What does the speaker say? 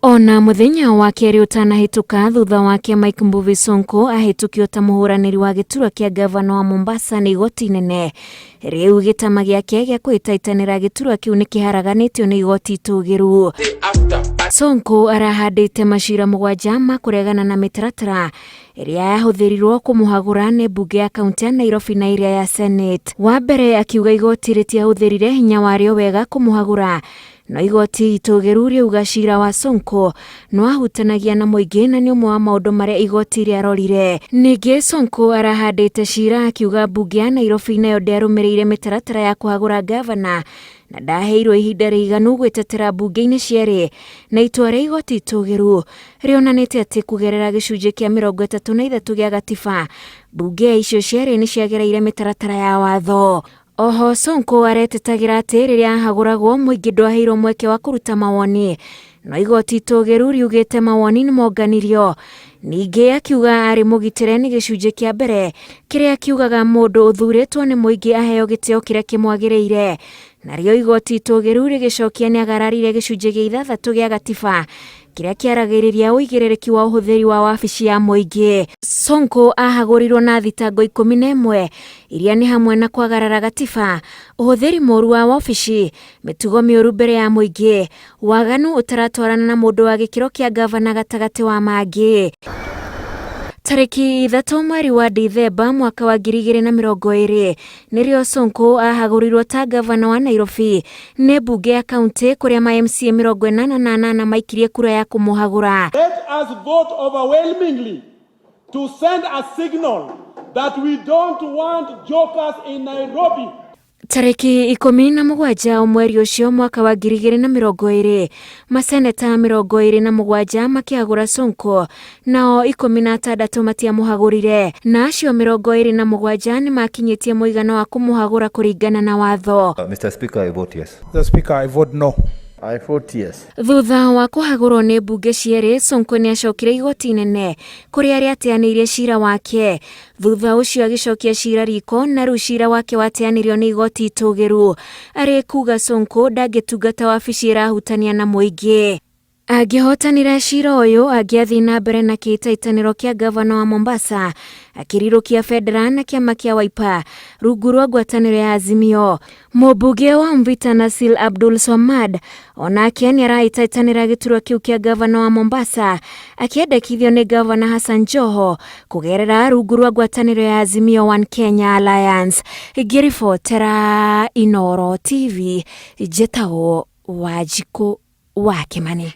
Ona mũthenya wa kerĩ ũtanahĩtũka thutha wake Mike Mbuvi Sonko ahĩtũkio ta mũhũranĩri wa gĩturwa kĩa gavana wa Mombasa nĩ igoti inene. Rĩu gĩtama gĩake gĩa kũhĩtahĩtanĩra gĩturwa kĩu nĩ kĩharaganĩtio nĩ igoti itũgĩru. Sonko arahandĩte macira mũgwanja ma kũregana na mĩtaratara ĩrĩa yahũthĩrirwo kũmũhagũra nĩ mbunge ya kaunti ya Nairobi na ĩrĩa ya Senate. Wa mbere akiuga igoti rĩtiahũthĩrire hinya warĩo wega kũmũhagũra no igoti itũgĩru rĩauga cira wa Sonko nĩwahutanagia na mũingĩ na nĩ ũmwe wa maũndũ marĩa igoti rĩarorire. Ningĩ Sonko arahandĩte cira akiuga mbunge ya Nairobi nayo ndĩarũmĩrĩire mĩtaratara ya kũhagũra ngavana na ndaheirwo ihinda rĩiganu gwĩtetera mbunge-inĩ cierĩ na itua rĩa igoti itũgĩru rĩonanĩtie atĩ kũgerera gĩcunjĩ kĩa 33 gĩa gatiba mbunge icio cierĩ nĩ ciagereire mĩtaratara ya watho. Oho Sonko aretetagĩra atĩ rĩrĩa ahagũragwo mũingĩ ndwaheirwo mweke wa kũruta mawoni no igoti itũgĩru riugĩte mawoni nĩmonganirio. Ningĩ akiuga arĩ mũgitĩre nĩ gĩcunjĩ kĩa mbere kĩrĩa kiugaga mũndũ ũthurĩtwo nĩ mũingĩ aheo gĩtĩo kĩrĩa kĩmwagĩrĩire. Narĩo igoti itũgĩru rĩgĩcokia nĩagararire gĩcunjĩ gĩa ithathatũ gĩa gatiba kĩrĩa kĩaragĩrĩria ũigĩrĩrĩki wa ũhũthĩri wa wabici ya mũingĩ. Sonko ahagũrirwo na thitango 11 iria nĩ hamwe na kwagarara gatiba, ũhũthĩri mũru wa wabici, mĩtugo mĩũru mbere ya mũingĩ, waganu ũtaratwarana na mũndũ wa gĩkĩro kĩa ngavana gatagatĩ wa mangĩ. Tarĩki 3 mweri wa Dithemba mwaka wa 2020 nĩrĩo Sonko ahagũrirwo ta ngavana wa Nairobi nĩ mbunge ya kaunti kũrĩa ma MCA 88 maikirie kura ya kũmũhagũra. Let us vote overwhelmingly to send a signal that we don't want jokers in Nairobi. Tarĩki 17 mweri ũcio mwaka wa 2020 maseneta 27 makĩhagũra Sonko nao 16 matiamũhagũrire na acio 27 nĩmakinyĩtie mũigana wa kũmũhagũra kũringana na watho. Mr. Speaker, I vote yes. Mr. Speaker, I vote no. I vote yes. Thutha wa kũhagũrwo nĩ mbunge cierĩ, Sonko nĩacokire igoti inene kũrĩa rĩateanĩirie cira wake. Thutha ũcio agĩcokia cira riko na rĩu cira wake wateanĩrio nĩ igoti itũgĩru. Arĩ kuga Sonko ndangĩtungata wabici ĩrahutania na mũingĩ. Angĩhotanĩra cira ũyũ angĩathiĩ na mbere na kĩhĩtahĩtanĩro kĩa ngavana wa Mombasa akĩrirũkia bendera na kĩama kĩa Wiper rungu rwa ngwatanĩro ya Azimio. Mũmbunge wa Mvita Nasil Abdul Swamad onake nĩarahĩtahĩtanĩra gĩturwa kĩu kĩa ngavana wa Mombasa akĩendekithio nĩ ngavana Hassan Joho kũgerera rungu rwa ngwatanĩro ya Azimio One Kenya Alliance. Ngĩribotera Inooro TV njĩtagwo Wanjikũ wa Kĩmani.